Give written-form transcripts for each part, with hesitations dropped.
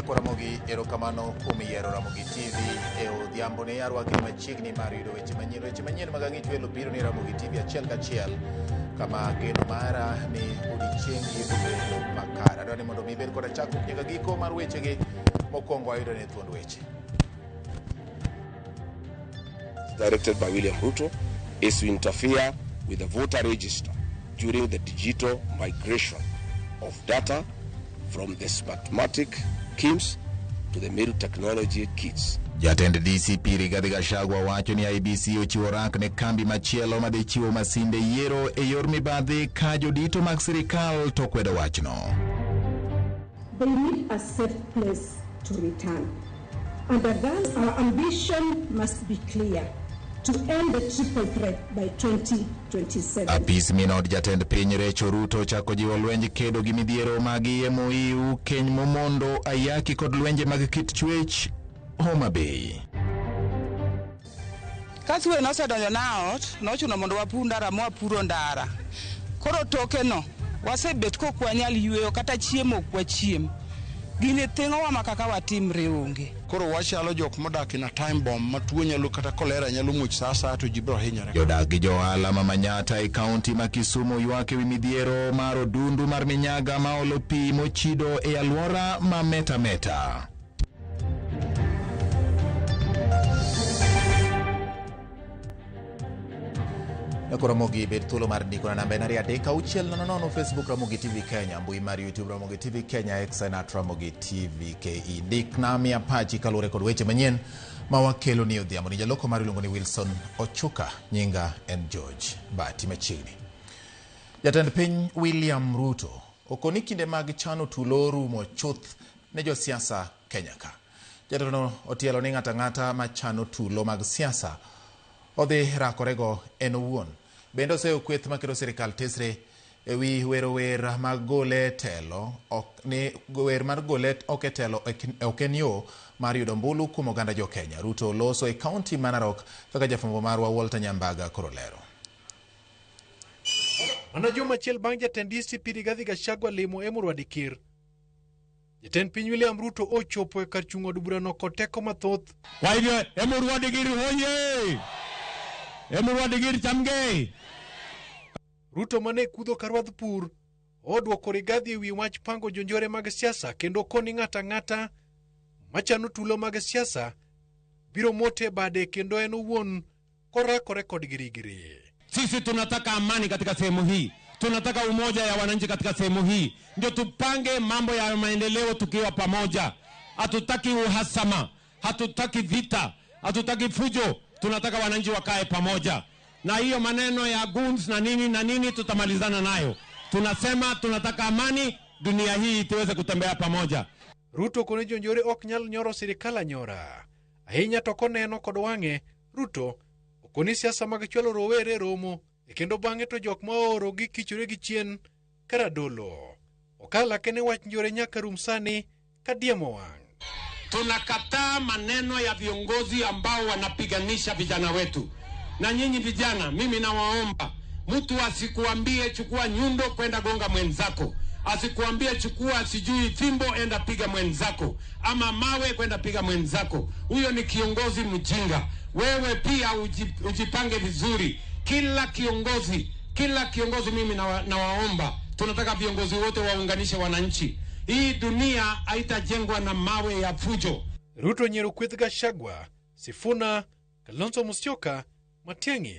Nyakwaramogi erokamano kuom yiero Ramogi TV e odhiambo ni arwaki machiegni mar yudo weche manyien. Weche manyien mag ang'ich welo biro ni Ramogi TV achiel kachiel kama geno mara ni odiechiengi obedo makare. Adwaro ni mondo mi ibed koda chakruok nyaka giko mar wechegi. Mokwongo ayudo ni thuond weche. Directed by William Ruto is to interfere with the voter register during the digital migration of data from the Smartmatic KIMS to the Meru Technology kits. Jatend DCP Rigathi Gachagua wacho ni IEBC ochiwo rak ne kambi machielo madhi chiwo masinde yiero e yor mibadhi ka jodito mag sirikal to kwedo wachno. They need a safe place to return. And thus, our ambition must be clear to end the triple threat by 2027. Apis min od jatend piny Rachel Ruto chako jiwo lwenj kedo gi midhiero mag iye moiw, keny momondo, ayaki kod lwenje mag kit chwech Homa Bay. Ka sewage nosedonjo na ot, nochuno mondo wapur ndara mwapuro ndara. Koro toke no, wasebet kok wanyal yweyo kata chiemo ok wachiem. Gini thing'owa ma kaka watimre onge. Koro wachalo jok modak in a time bomb ma tuo nyalo kata kolera nyalo muoch sa asaya to ji biro hinyore. Jodak gi jo ohala ma Manyata e kaunti ma Kisumu ywak ewi midhiero mar odundu mar minyaga ma olo pi mochido e alwora ma Meta Meta. Nyako Ramogi bed thuolo mar ndiko na namba en 23600 Facebook Ramogi TV Kenya, mbui mar YouTube Ramogi TV Kenya, X en at Ramogi TV KE. Ndik na miya pachi kaluwore kod weche manyien ma wakelo ni odhiambo. Ni jaloko mar iluongo ni Wilson Ochuka, nyinga en George Bati machiegni. Jatend piny William Ruto okoni kinde mag chano tulo orumo chuth ne josiasa Kenya ka. Jatelono otielo ni ng'ato ang'ata machano tulo mag siasa odhi rakorego en owuon. Bende oseyo kweth maketo sirikal tesre ewi wero wer mag gole telo ok ni wer mar gole ok e telo ok en yo mar yudo ombulu kuom oganda jo Kenya. Ruto loso e kaunti ma Narok kaka jafwambo marwa Walter Nyambaga koro lero. Mana juma achiel bang' jatend DCP Rigathi Gachagua limo Emurua Dikir. Jatend piny William Ruto ochopo e kar chung' od burano kod teko mathoth. Kwa hivyo Emurua Dikir hoye! Emurua Dikir chamgei! Ruto mane kudho ka rwadh pur odwoko Rigathi ewi wach pango jonjore mag siasa kendo koni ng'ato ang'ata machano tulo mag siasa biro mote bade kendo en owuon korakore kod girigiri. Sisi tunataka amani katika sehemu hii, tunataka umoja ya wananchi katika sehemu hii, ndio tupange mambo ya maendeleo tukiwa pamoja. Hatutaki uhasama, hatutaki vita, hatutaki fujo, tunataka wananchi wakae pamoja. Na hiyo maneno ya goons na nini na nini tutamalizana nayo. Tunasema tunataka amani, dunia hii tuweze kutembea pamoja. Ruto koni jonjore ok nyal nyoro sirikal anyora. Ahinya to koneno kod wang'e, Ruto okoni siasa mag chwalo rowere romo e kendo bang'e to jok ma ooro gi kichore gi chien karadolo. Okala kene wach njore nyaka rum sani kadiemo wang'. Tunakataa maneno ya viongozi ambao wanapiganisha vijana wetu. Na nyinyi vijana, mimi nawaomba, mtu asikuambie chukua nyundo kwenda gonga mwenzako, asikuambie chukua sijui fimbo enda piga mwenzako, ama mawe kwenda piga mwenzako. Huyo ni kiongozi mjinga. Wewe pia ujipange vizuri. Kila kiongozi mimi nawaomba, tunataka viongozi wote waunganishe wananchi. Hii dunia haitajengwa na mawe ya fujo. Ruto nyiero kweth Gachagua, Sifuna, Kalonzo Musyoka, Matiang'i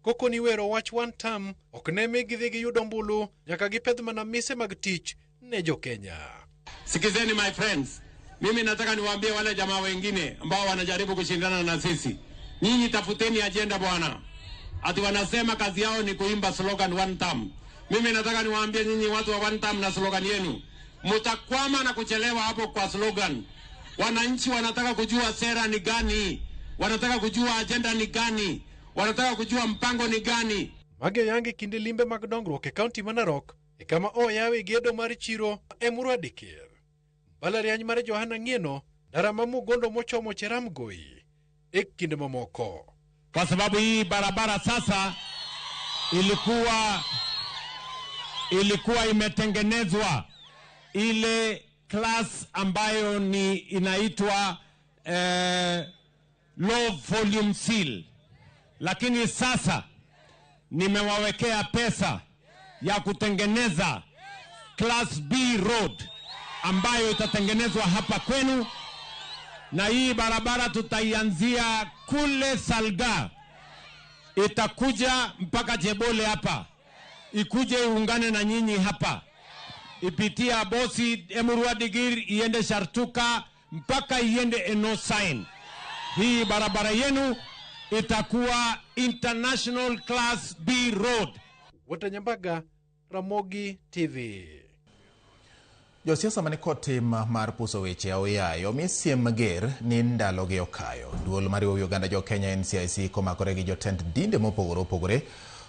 koko ni wero wach one term ok ne mi gidhi giyud ombulu nyaka gipedh mana mise mag tich ne jo-Kenya. Sikizeni my friends, mimi nataka niwaambie wale jamaa wengine ambao wanajaribu kushindana na sisi, nyinyi tafuteni agenda bwana. Ati wanasema kazi yao ni kuimba slogan one term. Mimi nataka niwaambie nyinyi watu wa one term na slogan yenu, mtakwama na kuchelewa hapo kwa slogan. Wananchi wanataka kujua sera ni gani, wanataka kujua agenda ni gani, wanataka kujua mpango ni gani. Magi oyangi kinde limbe mag dongruok e kaunti ma Narok e kama oyawe gedo mar chiro Emurua Dikir. Mbalariany mar Johana Ng'eno, ndara ma Mugondo mochomo Cheramgoi e kinde mamoko. Kwa sababu hii barabara sasa ilikuwa imetengenezwa ile class ambayo ni inaitwa low volume seal, lakini sasa nimewawekea pesa ya kutengeneza class B road ambayo itatengenezwa hapa kwenu, na hii barabara tutaianzia kule Salga, itakuja mpaka Jebole hapa, ikuje iungane na nyinyi hapa, ipitia Bosi, Emurua Digir, iende Shartuka mpaka iende Enosain. Hii barabara yenu itakuwa international class B road. Watanyambaga, Ramogi TV. Josiasa mane kod tim mar puso weche aoyaye omi siem mager ni ndalogi okayo. Duol mariwo oganda jo Kenya NCIC komakore gi jotend dinde mopogore opogore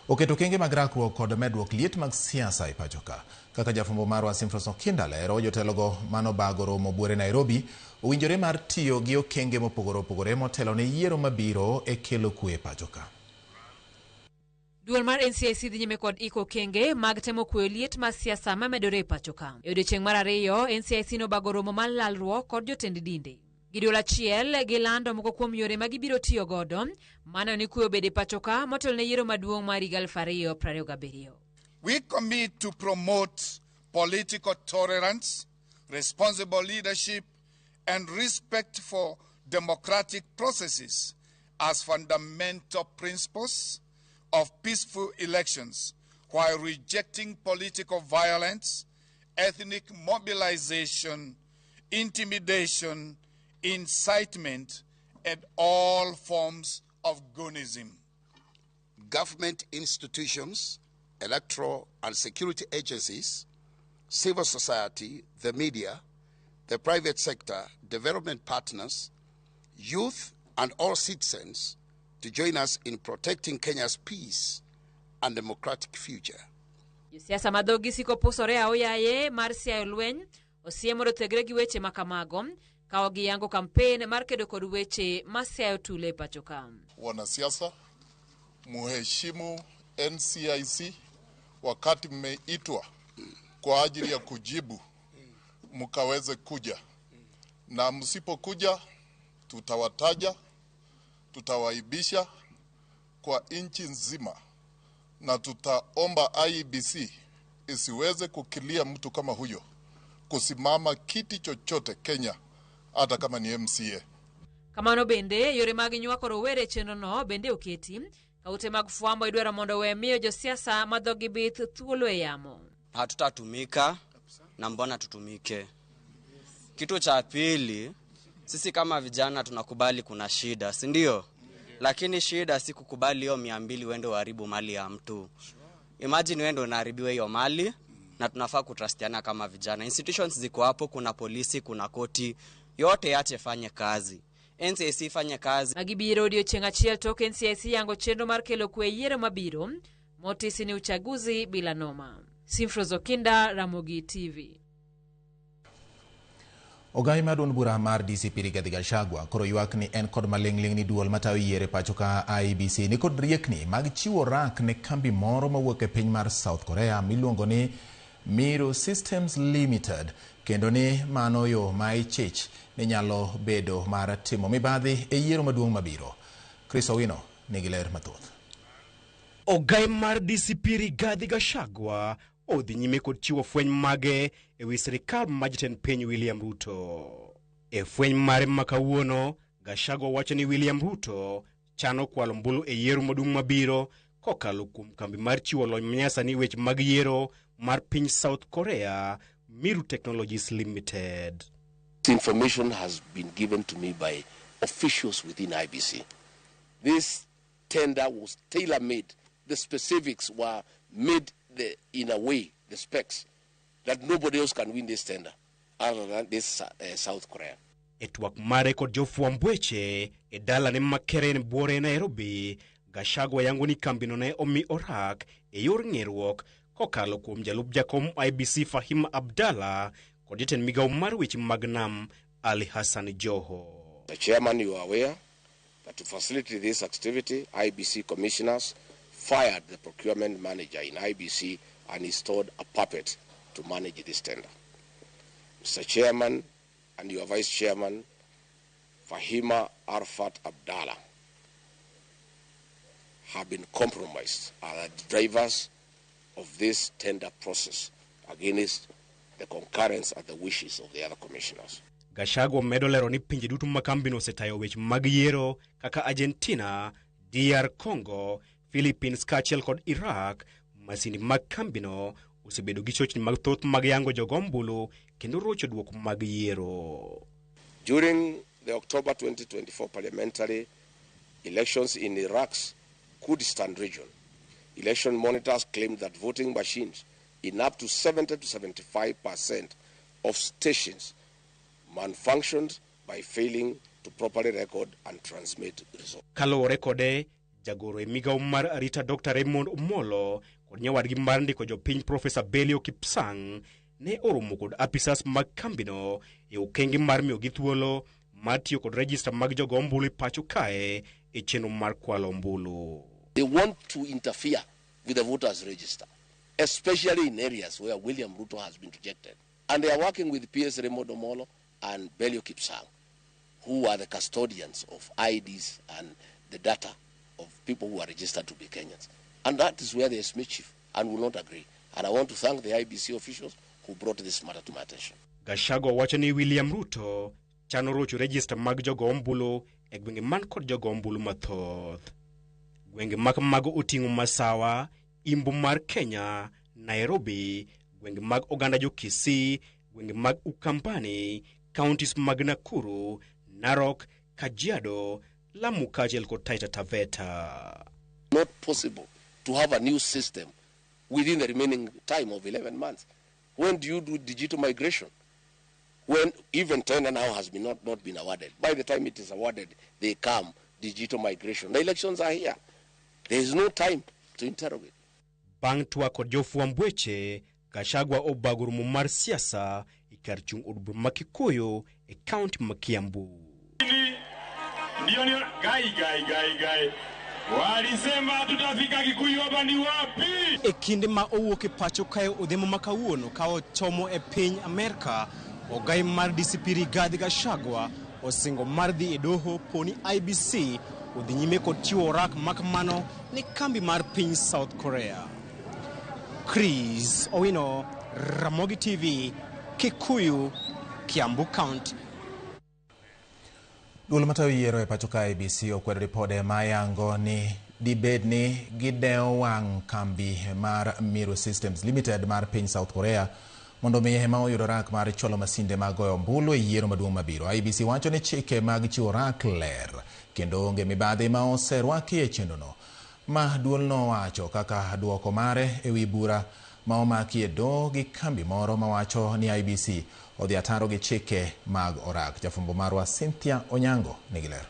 oketo okenge mag rakruok kod medruok liet mag siasa e pacho ka. Kaka jafwambo marwa Simfros Okinda lero, jotelogo manobago romo buore Nairobi owinjore mar tiyo gi okenge mopogore opogore motelo ne yiero mabiro e kelo kwe e pacho ka. Duol mar NCIC dhi nyime kod iko okenge mag temo kweyo liet mar siasa mamedore e pacho ka. E odiechieng' mar ariyo, NCIC nobago romo mar lalruok kod jotend dinde. Gi duol achiel, gilando moko kuom yore ma gibiro tiyo godo maneno ni kwe obed e pacho ka motelo ne yiero maduong' mar higa 2027. We commit to promote political tolerance, responsible leadership, and respect for democratic processes as fundamental principles of peaceful elections, while rejecting political violence, ethnic mobilization, intimidation, incitement, and all forms of goonism. Government institutions, electoral and security agencies, civil society, the media, the private sector, development partners, youth, and all citizens to join us in protecting Kenya's peace and democratic future. Josiasa ma dhogi siko pusore aoyaye mar siayo lweny osiem mondo othegre gi weche ma kamago ka giyango kampen mar kedo kod weche ma siayo tule e pacho ka. Wanasiasa, muheshimu NCIC wakati mmeitwa kwa ajili ya kujibu, mkaweze kuja, na msipokuja tutawataja, tutawaibisha kwa nchi nzima, na tutaomba IEBC isiweze kukilia mtu kama huyo kusimama kiti chochote Kenya, hata kama ni MCA. Kamano bende yore mag nywako rowere e chenrono bende oketi ka ute mag fwambo idwaro mondo owe miyo josiasa ma dhogi bith thuolo e yamo. Hatutatumika na mbona tutumike? Kitu cha pili, sisi kama vijana tunakubali kuna shida, si ndio? Lakini shida si kukubali hiyo 200 uende uharibu mali ya mtu. Imagine wewe ndio unaharibiwa hiyo mali, na tunafaa kutrustiana kama vijana. Institutions ziko hapo, kuna polisi, kuna koti, yote yache fanye kazi. NCIC fanye kazi. Magibiro odiochieng' achiel tok NCIC yango chenro mar kelo kwe e yiero mabiro motisi ni uchaguzi bila noma. Simfros Okinda, Ramogi TV. Ogai mar duond bura mar DCP Rigathi Gachagua koro ywak ni en kod maling'ling' ni duol matayo yiero e pacho ka IEBC ni kod riekni mag chiwo rak ne kambi moro mawuok e piny mar South Korea miluongo ni Miru Systems Limited, kendo ni mano yo ma ichich ni nyalo bedo mar timo mibadhi e yiero maduong' mabiro. Chris Owino nigi ler mathoth. Ogai mar DCP Rigathi Gachagua odhi nyime kod chiwo fweny mage ewi sirikal ma jatend piny William Ruto. E fweny mare ma kawuono, Gachagua wacho ni William Ruto chano kwalo ombulu e yiero maduong' mabiro kokalo kuom kambi mar chiwo lony manyasani weche mag yiero mar piny South Korea, Miru Technologies Limited. This information has been given to me by officials within IEBC. This tender was tailor-made. The specifics were made in a way, the specs, that nobody else can win this tender other than this South Korea. E twak mare kod jofwamb weche e dalane ma Karen Buore Nairobi, Gachagua yango ni kambino ne omi orak e yor ng'eruok kokalo kuom jalup jakom IEBC Fahim Abdallah kod jatend migawo mar weche mag nam Ali Hassan Joho. The chairman, you are aware that to facilitate this activity, IEBC commissioners fired the procurement manager in IEBC and installed a puppet to manage this tender. Mr. Chairman and your Vice Chairman, Fahima Arfat Abdallah, have been compromised as the drivers of this tender process against the concurrence and the wishes of the other commissioners. Gachagua medo lero ni pinje duto ma kambino osetayo weche mag yiero kaka Argentina, DR Congo, Philippines kaachiel kod Iraq, masinde mag kambino osebedo gi chochni mathoth mag yango jogo ombulu kendo rocho duoko mag yiero. During the October 2024 parliamentary elections in Iraq's Kurdistan region, election monitors claimed that voting machines in up to 70 to 75% of stations malfunctioned by failing to properly record and transmit results. Kaluwore kode, jagoro e migawo mar arita Dr. Raymond Omolo kod nyawadgi mar ndiko jopiny Profesa Belio Kipsang ne oromo kod apisas mag kambino e okenge mar miyogi thuolo mar tiyo kod rejista mag jogo ombulu e pacho kae e chenro mar kwalo ombulu. They want to interfere with the voters register, especially in areas where William Ruto has been rejected. And they are working with PS Raymond Omolo and Belio Kipsang, who are the custodians of IDs and the data of people who are registered to be Kenyans. And that is where there is mischief and will not agree. And I want to thank the IEBC officials who brought this matter to my attention. Gachagua wacho ni William Ruto chano rocho rejista mag jogo ombulu e gwenge man kod jogo ombulu mathoth. Gwenge mag mago oting'o Masawa, Imbo mar Kenya, Nairobi, gwenge mag oganda jo Kisii, gwenge mag Ukambani, counties mag Nakuru, Narok, Kajiado, Lamu kaachiel kod Taita Taveta. Not possible to have a new system within the remaining time of 11 months. When do you do digital migration? When even tender now has been not been awarded. By the time it is awarded, they come, digital migration. The elections are here. There is no time to interrogate. Bang' twak kod jofwamb weche, Gachagua obago romo mar siasa e kar chung' od bura ma Kikuyu e kaunti ma Kiambu. Ndio ndio gai gai gai gai. Walisema tutafika Kikuyu hapa ni wapi? E kinde ma owuok e pacho kae odhiambo ma kawuono ka ochomo e piny Amerka, ogai mar DCP Rigathi Gachagua osingo mar dhi e doho poni IEBC odhi nyime kod chiwo orak makamano ne kambi mar piny South Korea. Chris Owino, Ramogi TV, Kikuyu, Kiambu County. Duol matayo yiero e pacho ka IEBC okwedo ripode mayango ni dibed ni gidewo wang' kambi mar Miru Systems Limited mar piny South Korea mondo mi ema oyud orak mar chwalo masinde mag goyo ombulu e yiero maduong' mabiro. IEBC wacho ni chike mag chiwo orak ler kendo onge mibadhi ma oserwaki e chenrono. Ma duolno wacho kaka duoko mare e wi bura ma omaki e doho gi kambi moro mawacho ni IEBC odhi ataro gi chike mag orak. Jafwambo marwa Cynthia Onyango nigi ler.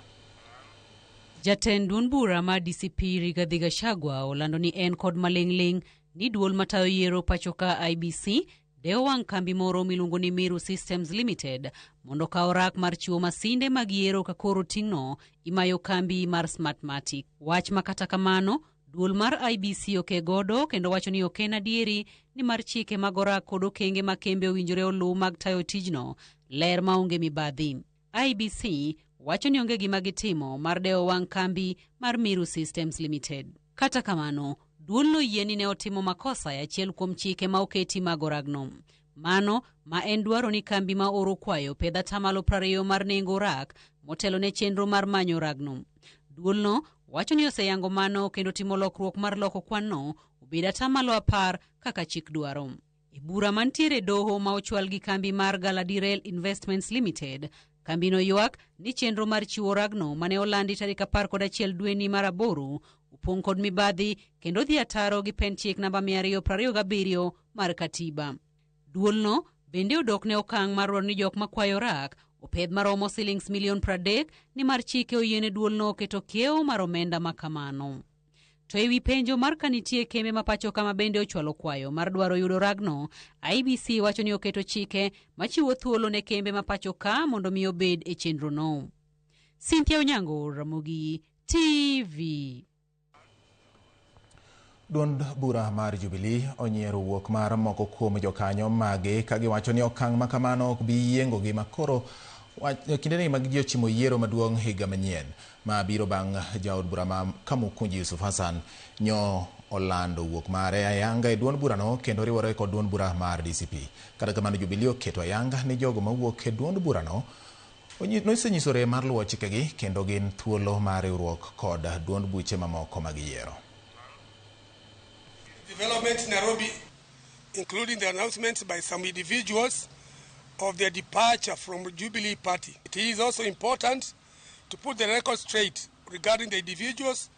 Jatend duond bura mar DCP Rigathi Gachagua olando ni en kod maling'ling' ni duol matayo yiero pacho ka IEBC dewo wang' kambi moro miluongo ni Miru Systems Limited mondo okaw orak mar chiwo masinde mag yiero ka koro ting'no imayo kambi mar Smartmatic. Wach ma kata kamano duol mar IEBC oke godo kendo wacho ni ok en adieri ni mar chike mag orak kod okenge ma kembe owinjore oluw mag tayo tijno ler maonge mibadhi. IEBC wacho ni onge gima gitimo mar dewo wang' kambi mar Miru Systems Limited. Kata kamano, duolno yie ni ne otimo makosa e achiel kuom chike ma oketi mag oragno. Mano ma en dwaro ni kambi ma oro kwayo pedh atamalo 20 mar nengo orak motelo ne chenro mar manyo oragno. Duolno wacho ni oseyango mano kendo timo lokruok mar loko kwanno obed atamalo 10 kaka chik dwaro. E bura mantiere doho ma ochwal gi kambi mar Galadirel Investments Limited, kambino ywak ni chenro mar chiwo ragno mane olandi tarik 11 dweni mar 8 opong' kod mibadhi kendo dhi ataro gi pen chik namba 227 mar katiba. Duolno bende odok ne okang' mar dwaro ni jok makwayo rak opedh maromo silings milion 30 ni mar chike oyiene duolno keto kiewo mar omenda makamano. To ewi penjo mar ka nitie kembe ma pacho kama bende ochwalo kwayo mar dwaro yudo ragno, IEBC wacho ni oketo chike machiwo thuolo ne kembe ma pacho ka mondo mi obed e chenrono. Cynthia Onyango, Ramogi TV. Duond bura mar Jubilee onyiero wuok mar moko kuom jokanyo mage ka giwacho ni okang' ma kamano ok bi yiengogi ma koro kindeni mag ji ochimo yiero maduong' higa manyien ma biro bang' jaod bura ma Kamukunji Yusuf Hassan nyo olando wuok mare ayanga e duond burano kendo riwore kod duond bura mar DCP. Kata kamano Jubilee oketo ayanga ni jogo mawuok e duond burano nosenyisore mar luwo chikegi kendo gin thuolo mar riwruok kod duond buche mamoko mag yiero. Development in Nairobi, including the announcements by some individuals of their departure from Jubilee Party. It is also important to put the record straight regarding the individuals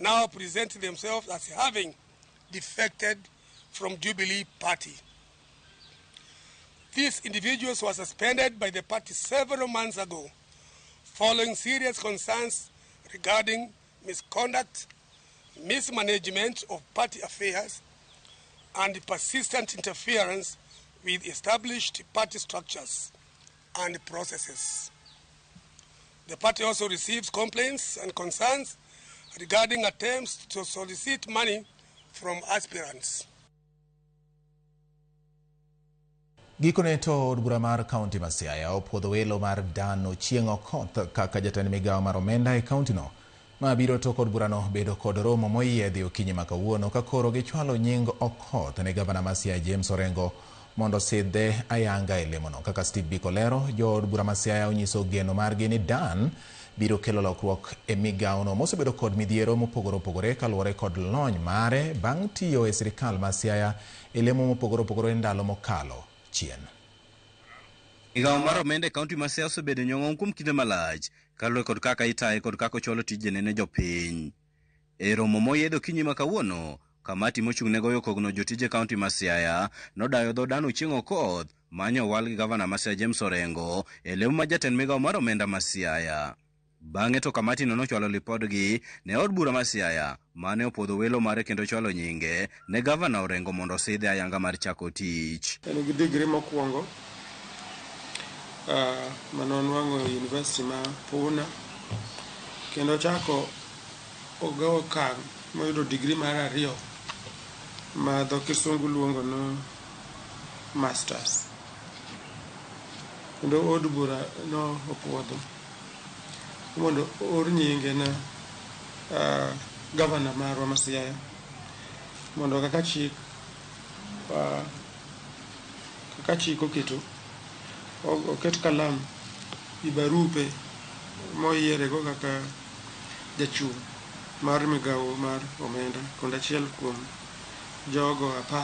now presenting themselves as having defected from Jubilee Party. These individuals were suspended by the party several months ago following serious concerns regarding misconduct, mismanagement of party affairs, and persistent interference with established party structures and processes. The party also receives complaints and concerns regarding attempts to solicit money from aspirants. Gikone to od bura mar kaunti ma Siaya opuodho welo mar Dan Ochieng' Okoth kaka jatend migawo mar omenda e kauntino. Ma biro tok od burano bedo kod romo moyiedhi okinyi ma kawuono ka koro gichwalo nying Okoth ne gavana ma Siaya James Orengo mondo sidhe ayanga e lemono. Kaka Steve Biko lero, jood bura ma Siaya onyiso geno margi ni Dan biro kelo lokruok e migawono mosebedo kod midhiero mopogore opogore kaluwore kod lony mare bang' tiyo e sirikal ma Siaya e lemo mopogore opogore ndalo mokalo chien. Migawo mar omenda e kaunti ma Siaya osebedo nyong'ong kuom kinde malach kaluwore kod kaka itaye kod kaka ochwalo tijene ne jopiny. E romo moyiedh okinyi ma kawuono, kamati mochung' ne goyo kogno jotije kaunti ma Siaya nodayo dho Dan Ochieng' Okoth mane owal gi gavana ma Siaya James Orengo e lemo ma jatend migawo mar omenda ma Siaya. Bang'e to kamatino nochwalo lipodgi ne od bura ma Siaya mane opuodho welo mare kendo chwalo nyinge ne gavana Orengo mondo osidhe ayanga mar chako tich. En gi digri mokwongo mane onwang'o e University ma Pune kendo ochako ogawo okang' moyudo digri mar ariyo ma dho kisungu luongo ni masters. Kendo od bura no opuodho mondo oor nyinge ne gavana marwa ma Siaya mondo kaka chik oketo oket kalam i barupe moyierego kaka jachung' mar migawo mar omenda kod achiel kuom jogo 10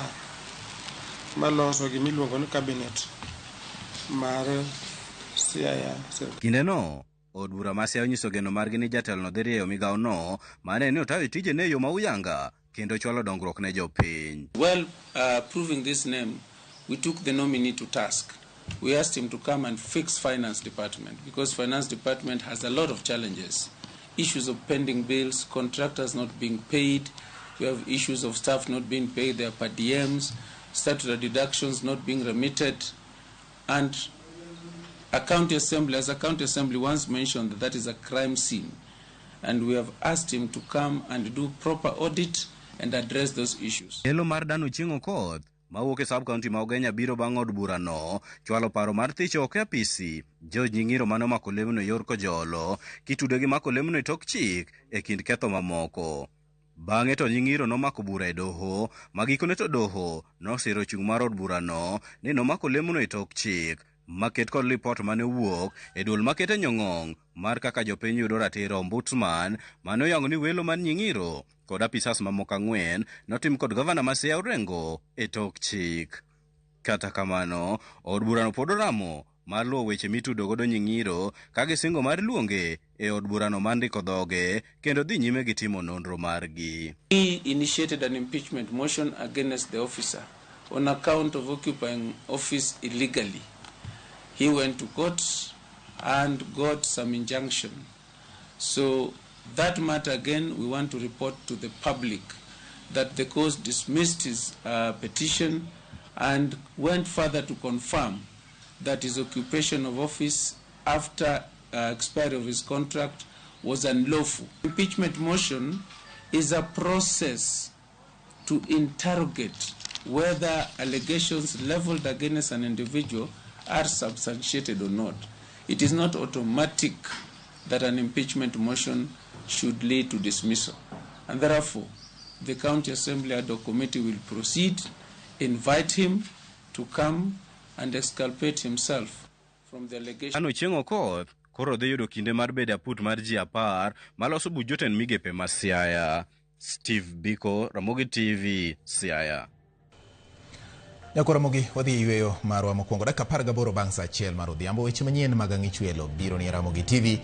maloso gimiluongo ni cabinet mar Siaya. Kindeno, od bura ma Siaya onyiso geno margi ni jatelono dhi rieyo migawono mane ni otayo tijene e yo ma uyanga kendo chwalo dongruok ne jopiny. Well, proving this name, we took the nominee to task. We asked him to come and fix finance department because finance department has a lot of challenges. Issues of pending bills, contractors not being paid, we have issues of staff not being paid their per diems, statutory deductions not being remitted, and a county assembly, as a county assembly once mentioned, that is a crime scene. And we have asked him to come and do proper audit and address those issues. Elo mar Dan Ochieng' Okoth mawuok e sub county ma Ugenya biro bang' od burano chwalo paro mar thicho oko e apisi George Nying'iro mane omako lemno e yor kojolo kitude gi mako lemno e tok chik e kind ketho mamoko. Bang'e to Nying'iro nomako bura e doho ma gikone to doho nosiro chung' mar od burano ni nomako lemno e tok chik maket kod lipot mane owuok e duol makete nyong'ong' mar kaka jopiny yudo ratiro Ombudsman mane oyango ni welo mar Nying'iro kod apisas mamoko 4 notim kod gavana ma Siaya Orengo e tok chik. Kata kamano, od burano pod oramo mar luwo weche mitudo godo Nying'iro ka gisingo mar luonge e od burano mar ndiko dhoge kendo dhi nyime gi timo nonro margi. He initiated an impeachment motion against the officer on account of occupying office illegally. He went to court and got some injunction. So that matter again, we want to report to the public that the court dismissed his petition and went further to confirm that his occupation of office after expiry of his contract was unlawful. Impeachment motion is a process to interrogate whether allegations leveled against an individual are substantiated or not. It is not automatic that an impeachment motion should lead to dismissal. And therefore, the County Assembly Ad hoc Committee will proceed, invite him to come and exculpate himself from the allegation. Anne Ochieng Okoth koro dhi yudo kinde mar bedo aput mar ji 10 maloso buch jotend migepe ma Siaya. Steve Biko, Ramogi TV, Siaya. Nyakwa Ramogi, wadhi e yweyo marwa mokwongo dakika 18 bang' saa 1 mar odhiambo. Weche manyien mag Ang'ichwelo biro ni Ramogi TV.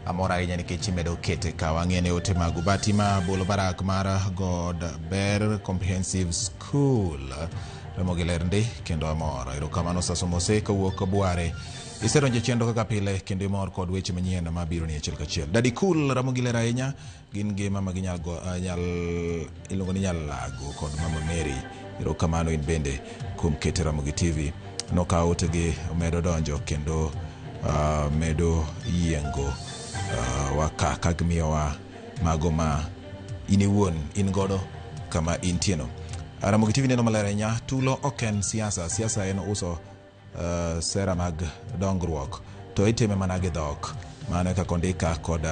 Amor ahinya nikech imedo kete ka wang'e ne ote mag Ubati ma Bolo Barak mar God Ber Comprehensive School. Ramogi ler ndi kendo amor. Erokamano Saso Mose kowuok Bware. Isedonjo e chenro kaka pile kendo imor kod weche manyien mabiro ni achiel kachiel. Daddy Cool Ramogi ler ahinya gin ngima ma ginyal nyal iluongo ni nyal lago kod Mama Mary. Erokamano in bende kuom kete Ramogi TV. Nokawo otegi omedo donjo kendo medo yiengo waka ka gimiyowa mago ma in iwuon in godo kama intieno. Ramogi TV neno maler ahinya, tulo ok en siasa, siasa en uso sera mag dongruok to itime mana gi dhok. Mano e kaka ondika kod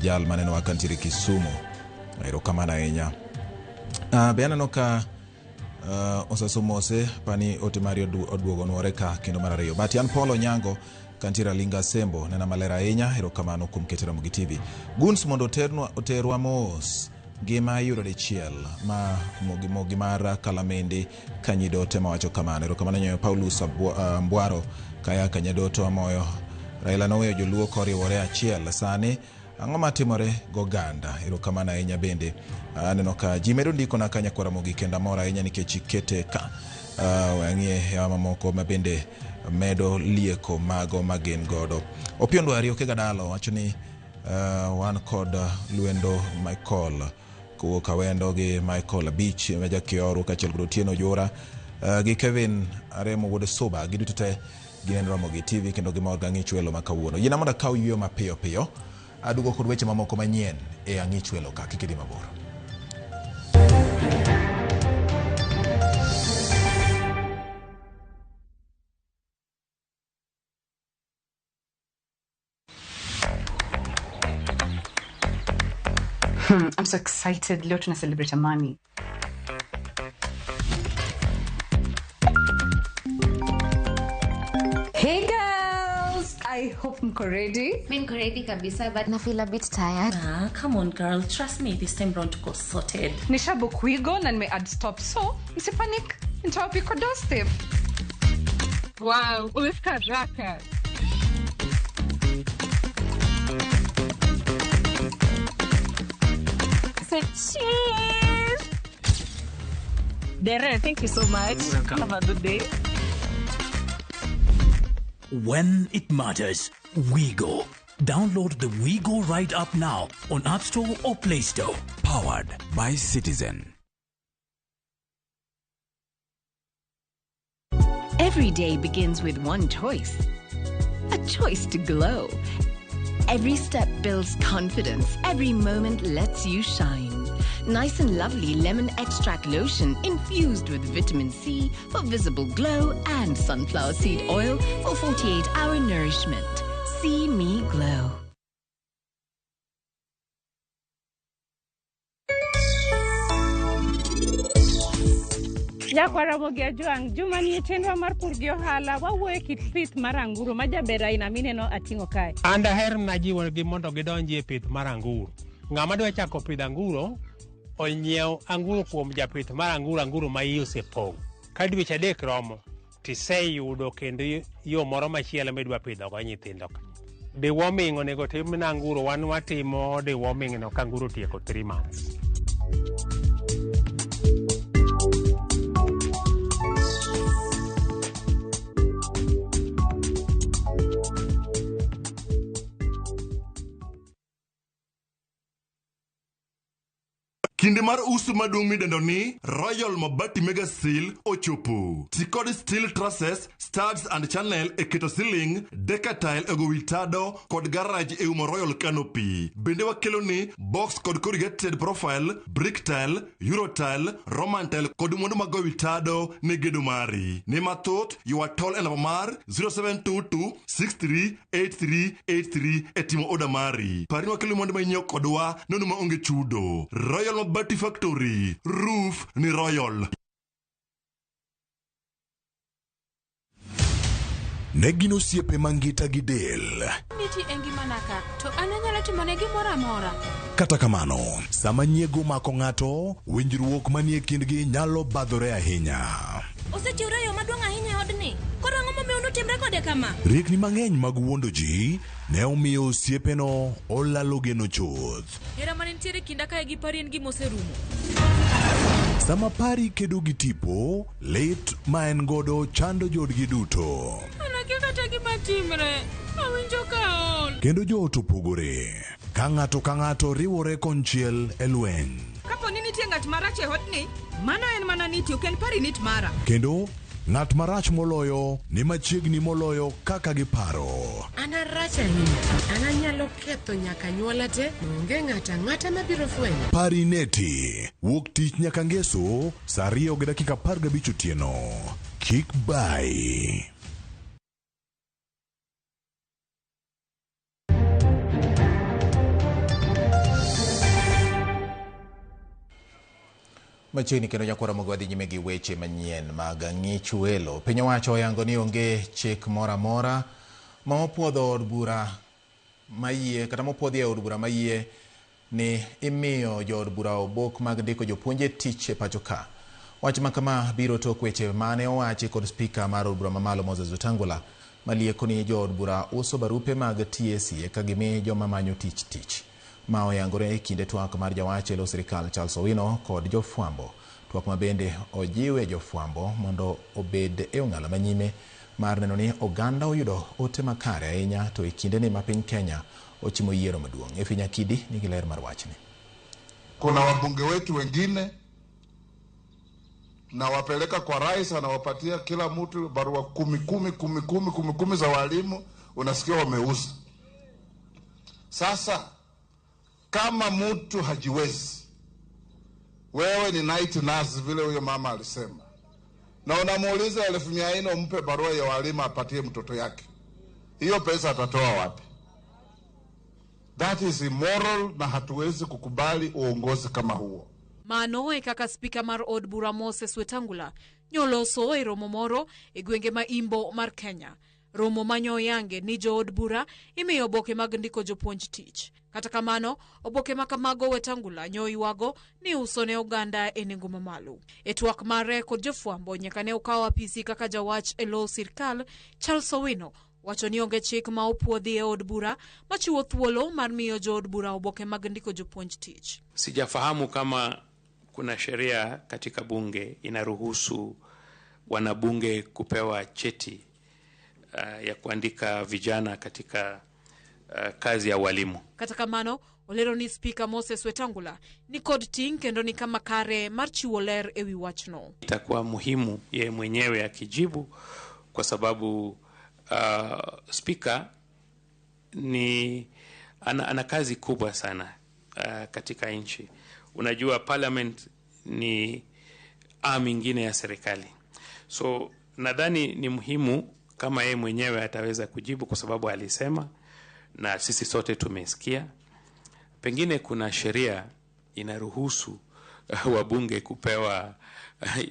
jal manenowa kantiere Kisumu. Erokamano ahinya. Be aneno ka osasomose pani ote mari oduogo nwore ka kendo mar ariyo. But an Paul Onyango kantiere Alinga Sembo nena maler ahinya, erokamano kuom keto Ramogi TV. Guns mondo oterwa mos ngima iyudo dichiel ma mogi mar Kalamende Kanyidote mawacho kamano. Erokamano nyoyo Paulus Mbwaro kaya Kanyadoto Amoyo. Raila noweyo joluo koriwore achiel sani ang'o matimore goganda. Erokamano ahinya bende. Aneno ka ji medo ndikona ka nyakwar Ramogi kendo amor ahinya nikech ikete ka. Wang'iye hewa mamoko ma bende medo lieko mago ma gin godo. Opiyo Ndwari Okega Dalo wacho ni wan kod Lwendo Michael kowuok Awendo gi Michael Abich ma Jakioru kaachiel kod Otieno Jora gi Kevin Aremo wuod Suba. Giduto te gineno Ramogi TV kendo gimor gi Ang'ich Welo ma kawuono. Yiena mondo akaw yweyo mapiyo piyo aduogo kod weche mamoko manyien e Ang'ich Welo ka kik idhi mabor. I'm so excited. Leo tuna celebrate Amani. Hey girls, I hope mko ready. Mi niko ready kabisa, but na feel a bit tired. Ah, come on girl, trust me, this time round tuko sorted. Nishabook Wigo na nime add stop, so msipanic, nitawapika doorstep. Wow, umefika haraka. Cheers! Dere, thank you so much. Welcome. Have a good day. When it matters, WeGo. Download the WeGo Ride app now on App Store or Play Store. Powered by Citizen. Every day begins with one choice. A choice to glow. Every step builds confidence. Every moment lets you shine. Nice and Lovely Lemon Extract Lotion infused with vitamin C for visible glow and sunflower seed oil for 48-hour nourishment. See me glow. Nyakwar Ramogi Ajwang', juma ni e chenro mar pur gi ohala wawuoyo e kit pith mar anguro ma jaber aina mineno ating'o kae. An daher mana jiwogi mondo gidonji e pith mar anguro. Ng'ama dwa chako pidho anguro, onyiew anguro kuom japith mar anguro, anguro ma iye osepong'. Ka dweche 3 romo, tiseyudo kendo yo moro machielo midwa pidhogo nyithindo ka. Deworming onego tim ne anguro, wan watimo deworming no ka anguro otieko 3 months. Kinde mar uso maduong' midendo ni Royal Mabati Mega Sale ochopo. Ti kod steel trusses, studs and channel e keto ceiling, decatile e go wi tado kod garage e umo Royal Canopy. Bende wakelo ni box kod corrugated profile, brick tile, euro tile, roman tile kod mwandu mag go wi tado ne gedo mari. Ne mathoth, ywa tol e namba mar 0722 638383 e timo oda mari. Pari wakelo mwandu ma inyiewo kodwa nono maonge chudo. Royal Mabati Factory, roof ni Royal. Ne gin osiepe mangita gi del. Niti e ngimana ka, to an anyalo timone gimoro amora. Kata kamano, sama nyiego omako ng'ato, winjruok manie kindgi nyalo badhore ahinya. Osechiwre e yo maduong' ahinya e odni. Koro ang'o momiyo unutimre kode kama? Riekni mang'eny mag wuondo ji ne omiyo osiepeno olalo geno chuth. Hera mane nitiere e kinda kae gi Pari en gima oserumo. Sama Pari kedo gi tipo, lit ma en godo chando joodgi duto. An akia kata gima timre. Awinjo ka aol. Kendo joot opogore, ka ng'ato ka ng'ato riwore konchiel e lweny. Kapo ni nitie ng'at marach e odni, mano en mana niti, ok en pari nit mara. Kendo ng'at marach moloyo ni machiegni moloyo kaka giparo. An arach ahinya. An anyalo ketho nyaka anyuola te, onge ng'ato ang'ata mabiro fwenyo. Pari neti, wuok tich nyaka ngeso, saa 2:15 otieno. Kik bayi. Machiegni kendo nyakwara mogo wadhi nyime gi weche manyien mag ng'ich welo. Piny owacho oyango ni onge chik moro amora ma opuodho od bura mayie kata mopuodhi e od bura mayie ni imiyo jood bura obok mag ndiko jopuonj e tich e pacho ka. Wach ma kama biro tok weche mane owachi kod spika mar od bura mamalo Moses Wetangula malieko ni jood bura uso barupe mag TSC eka gimi joma manyo tich tich. Ma oyangore e kinde twak mar jawach e lo sirikal Charles Owino kod jofwambo. Twak ma bende ojiwe jofwambo mondo obed e ong'ala manyime mar neno ni oganda oyudo ote makare ahinya to e kindeni ma piny Kenya ochimo yiero maduong'. Efi Nyakidi nigi ler mar wachni. Kuna wabunge wetu wengine nawapeleka kwa rais, anawapatia kila mtu barua 10 10 10 10 10 10 za walimu, unasikia wameuza. Sasa kama mtu hajiwezi, wewe ni night nurse vile huyo mama alisema, na unamuuliza 400,000 umpe barua ya walimu apatie mtoto yake, hiyo pesa atatoa wapi? That is immoral, na hatuwezi kukubali uongozi kama huo. Mano e kaka spika mar od bura Moses Wetangula nyoloso e romo moro e gwenge ma Imbo mar Kenya. Romo manyoyange ni jood bura imiyo oboke mag ndiko jopuonj tich. Kata kamano, oboke ma kamago Wetangula nyoywago ni uso ne oganda e nengo mamalo. E twak mare kod jofwambo nyaka ne okawo apisi kaka jawach e lo sirkal, Charles Owino wacho ni onge chik ma opuodhi e od bura machiwo thuolo mar miyo jood bura oboke mag ndiko jopuonj tich. Sijafahamu kama kuna sheria katika bunge inaruhusu wanabunge kupewa cheti ya kuandika vijana katika kazi ya walimu. Kata kamano, olero ni Spika Moses Wetangula ni kod ting' kendo ni kama kare mar chiwo ler ewi wachno. Itakuwa muhimu yeye mwenyewe akijibu kwa sababu spika ni ana kazi kubwa sana katika nchi. Unajua parliament ni arm ingine ya serikali. So nadhani ni muhimu kama yeye mwenyewe ataweza kujibu kwa sababu alisema na sisi sote tumesikia. Pengine kuna sheria inaruhusu wabunge kupewa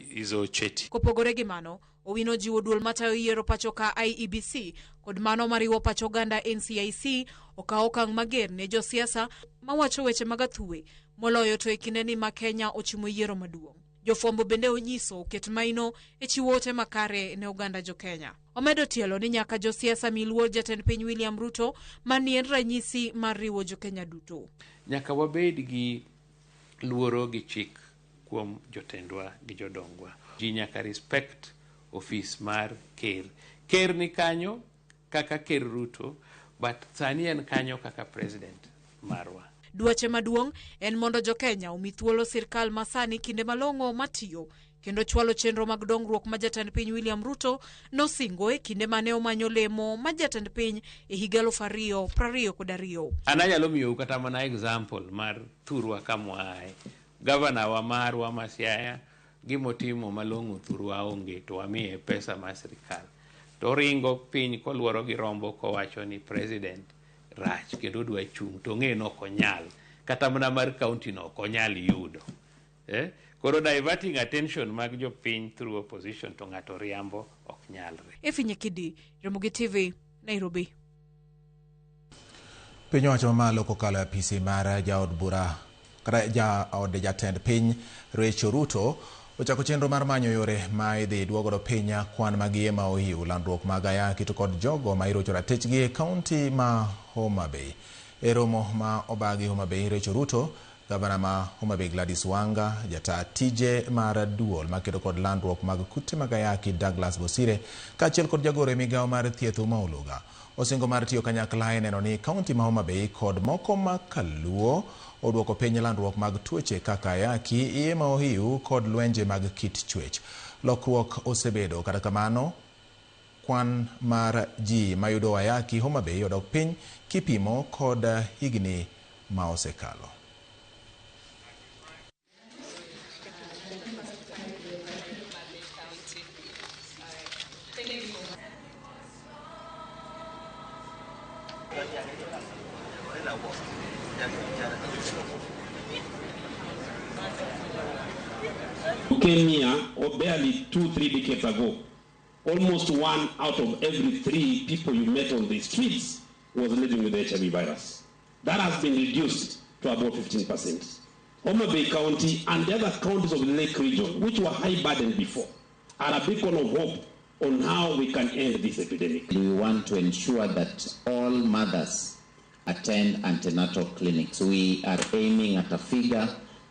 hizo cheti. Kopogore gi mano, Owino jiwo duol matayo yiero pacho ka IEBC kod mano mariwo pacho oganda NCIC okawo okang' mager ne josiasa mawacho weche mag athuwe moloyo to e kindeni ma Kenya ochimo yiero maduong'. Jofwambo bende onyiso oket maino e chiwo ote makare ne oganda jo Kenya. Omedo tielo ni nyaka josiasa mi luor jatend piny William Ruto mani en ranyisi mar riwo jo Kenya duto. Nyaka wabed gi luoro gi chik kuom jotendwa gi jodongwa. Ji nyaka respect ofis mar ker. Ker ni kanyo kaka Ker Ruto, but sani en kanyo kaka president marwa. Dwache maduong' en mondo jokenya omi thuolo sirkal masani kinde malong'o matiyo kendo chwalo chenro mag dongruok ma jatend piny William Ruto nosingo e kinde mane omanyo lemo ma jatend piny e higa 2022. An anyalo miyou kata mana example mar thurwa kamwaaye. Gavana wa marwa ma Siaya gimotimo malong'o thurwa onge to wamiye pesa mar sirikal. To oringo piny koluoro gi rombo kowacho ni president rach kendo odwa chung' to ong'e ni ok onyal. Kata mana mar county no ok onyal yudo. Koro diverting attention mag jopiny through opposition to ng'ato riambo ok nyalre. Efi Nyakidi, Ramogi TV, Nairobi. Piny owacho mamalo kokalo e apisi mar jaod bura kata jaod jatend piny Rachel Ruto ochako chenro mar manyo yore ma idhi duogodo piny kwan mag iye ma ohiu, landruok mag ayaki to kod jogo ma irocho ratichgi e kaunti ma Homa Bay. E romo ma obagi Homa Bay, Rachel Ruto, gavana ma Homa Bay Gladys Wanga, jata tije mar duol makedo kod landruok mag kute mag ayaki Douglas Bosire, kaachiel kod jagoro e migawo mar thieth Uma Oluga. Osingo mar tiyo kanyakla e neno ni kaunti ma Homa Bay kod moko ma Kaluo oduoko piny landruok mag tuoche kaka ayaki, iye ma ohiu kod lwenje mag kit chwech. Lokruok osebedo, kata kamano kwan mar ji mayudo ayaki Homa Bay odok piny kipimo kod higni ma osekalo. Came here barely 2-3 decades ago. Almost 1 out of every 3 people you met on the streets was living with the HIV virus. That has been reduced to about 15%. Homa Bay County and the other counties of the Lake region, which were high burden before, are a beacon of hope on how we can end this epidemic. We want to ensure that all mothers attend antenatal clinics. We are aiming at a figure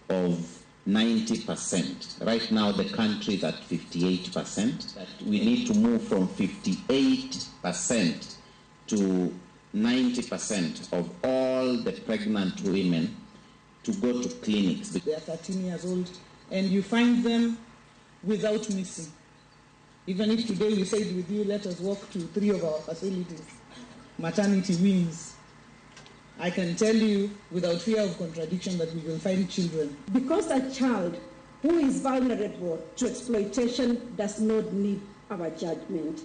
of 90%. Right now, the country is at 58%. We need to move from 58% to 90% of all the pregnant women to go to clinics. They are 13 years old, and you find them without missing. Even if today we said with you, let us walk to 3 of our facilities, maternity wings, I can tell you without fear of contradiction that we will find children. Because a child who is vulnerable to exploitation does not need our judgment.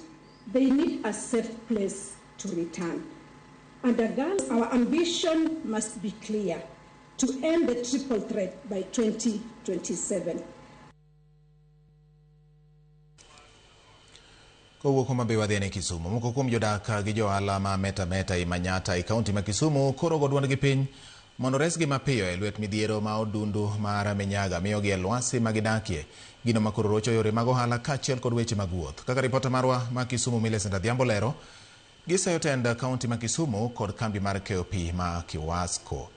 They need a safe place to return. And again, our ambition must be clear: to end the triple threat by 2027. Kowuok Homa Bay wadhi ne Kisumu. Moko kuom jodak gi johala ma meta meta e Manyata e kaunti ma Kisumu koro go duondgi piny mondo resgi mapiyo e lwet midhiero ma odundu mar minyaga miyogi e lwasi ma gidakie. Gino ma koro rocho yore mag ohala kaachiel kod weche mag wuoth. Kaka ripota marwa ma Kisumu Millicent Adhiambo lero, giseyo tend kaunti ma Kisumu kod kambi mar keyo pi ma Kiwasco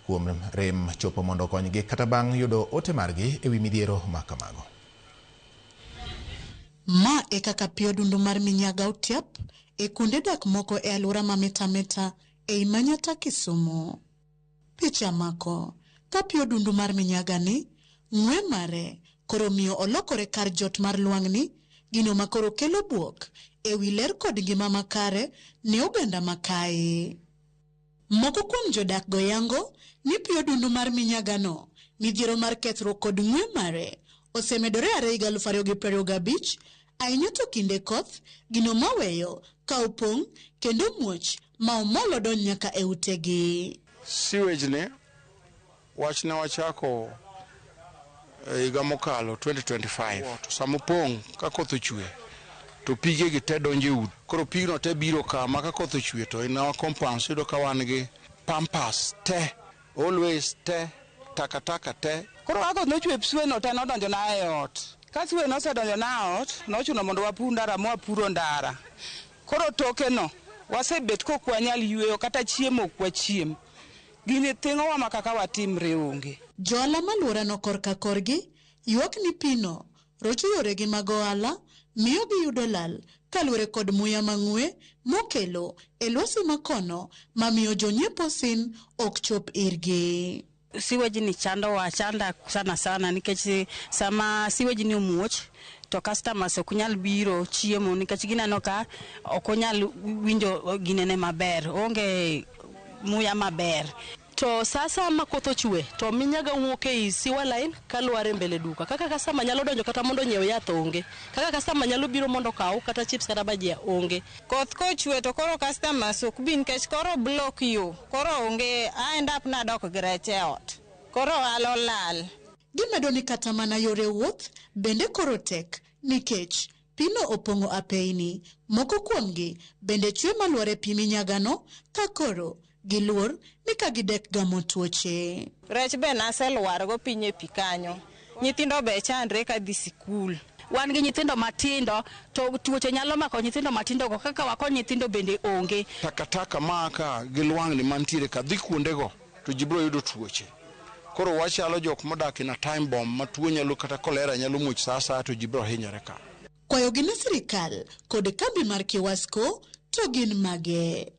kuom rem chopo mondo okonygi kata bang' yudo ote margi ewi midhiero ma kamago. Ma e kaka pi odundu mar minyaga otiap e kuonde dak moko e alwora ma meta meta ei Manyata Kisumu. Picha mako ka pi odundu mar minyaga ni ng'we mare koro miyo olokore kar jot mar lwang'ni, gino ma koro kelo buok ewi ler kod ngima makare ne oganda makae. Moko kuom jodak go yango ni pi odundu mar minyaga no midhiero mar kethruok kod ng'we mare osemedore are higa 2025 ahinya to kinde koth, gino maweyo ka opong' kendo muoch ma omolo donj nyaka e utegi. Sewage ne wach ne wachako higa mokalo 2025 to sama opong' ka koth ochwe to pige gi te donjo e udi. Koro pigno te biro kama ka koth ochwe to in our compounds iyudo ka wan gi pampers te, always te, takataka te. Koro ka koth nochwe swe no te nodonjo na e ot. Ka swe nosedonjo na e ot, nochuno mondo wapur ndara mwapuro ndara. Koro toke no wasebet kok wanyal yweyo kata chiemo ok wachiem. Gini thing'owa ma kaka watimre onge. Johala malworano korka korgi ywak ni pino rocho yoregi mag ohala, miyo giyudo lal kaluwore kod muya mang'we mokelo e lwasi makono mamiyo jonyiepo sin ok chop irgi. Sewage ni chandowa chanda sana sana nikech sama sewage ni omuoch to customers ok nyal biro chiemo nikech gineno ka ok onyal winjo ginene maber, onge muya maber. To sasa ma koth ochwe to minyaga wuok ei sewer line kalwar e mbele duka. Kaka customer nyalo donjo kata mondo onyiew yath onge. Kaka customer nyalo biro mondo okaw kata chips kata bajia onge. Koth kochwe to koro customers ok bi nikech koro block yo. Koro onge, I end up nadok gi rech e ot. Koro ohala olal. Gimedo ni kata mana yore wuoth bende koro tek nikech pino opong'o apeyni. Moko kuomgi bende chwe maluore pi minyagano ka koro giluor ni ka gidek gamo tuoche. Rech be naselwargo piny e pi kanyo. Nyithindo be chandre ka dhi sikul. Wan gi nyithindo matindo to tuoche nyalo mako nyithindo matindo go kaka wakony nyithindo bende onge. Takataka maa ka gi lwang'ni mantiere ka dhi kuondego to ji biro yudo tuoche. Koro wachalo jok modak in a time bomb ma tuo nyalo kata kolera nyalo muoch sa asaya to ji biro hinyore ka. Kwayogi ne sirikal kod kambi mar Kiwasco to gin mage.